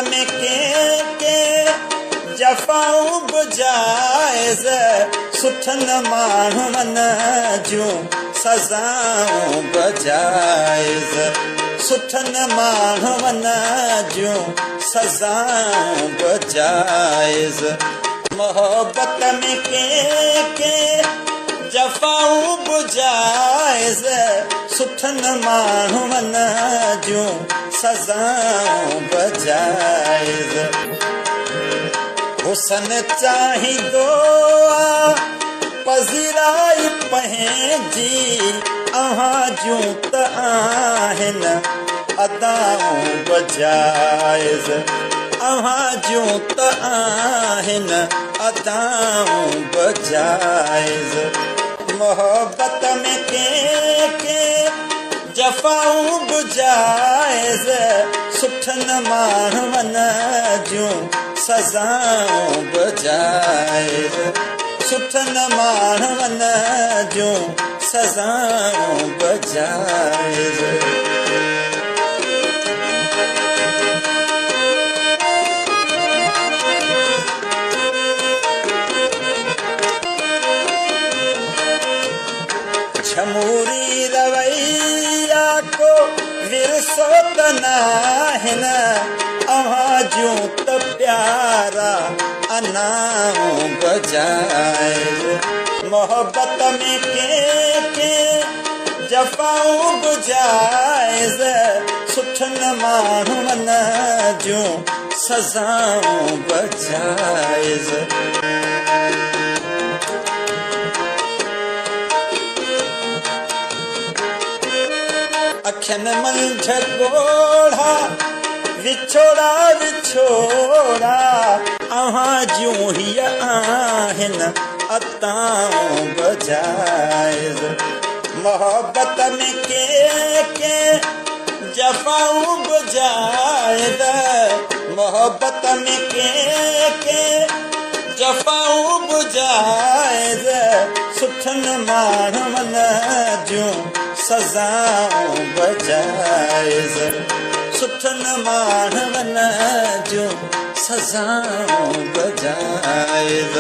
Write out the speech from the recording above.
۾ ڪي ڪي جفائون به جائز، سٺن ماڻهن جون سزائون به جائز، سٺن ماڻهن جون سزائون به جائز. محبت ۾ ڪي ڪي جفائون به جائز، سٺن ماڻهن جون سزائون به جائز. حسن چاهيندو آ پذيرائي پنهنجي، اوهان جون ته آهن ادائون به جائز، اوهان جون ته آهن ادائون به جائز. محبت ۾ ڪي ڪي جفائون به جائز، سٺن ماڻهن جون سزائون به جائز، سٺن ماڻهن جون سزائون به جائز. جمهوري رويا ڪو ورثو ته ناهن، اوهان جون ته پيارا انائون به جائز. محبت ۾ ڪي ڪي جفائون به جائز، سٺن ماڻهن جون سزائون به جائز. اکين منجهه ڳوڙها، وڇوڙا وڇوڙا، اوهان جون هيء آهن عطائون به جائز. محبت ۾ ڪي ڪي جفائون به جائز، محبت ۾ ڪي ڪي جفائون به جائز، سٺن ماڻهن جون سزائون به جائز، سٺن ماڻهن جون سزائون به جائز.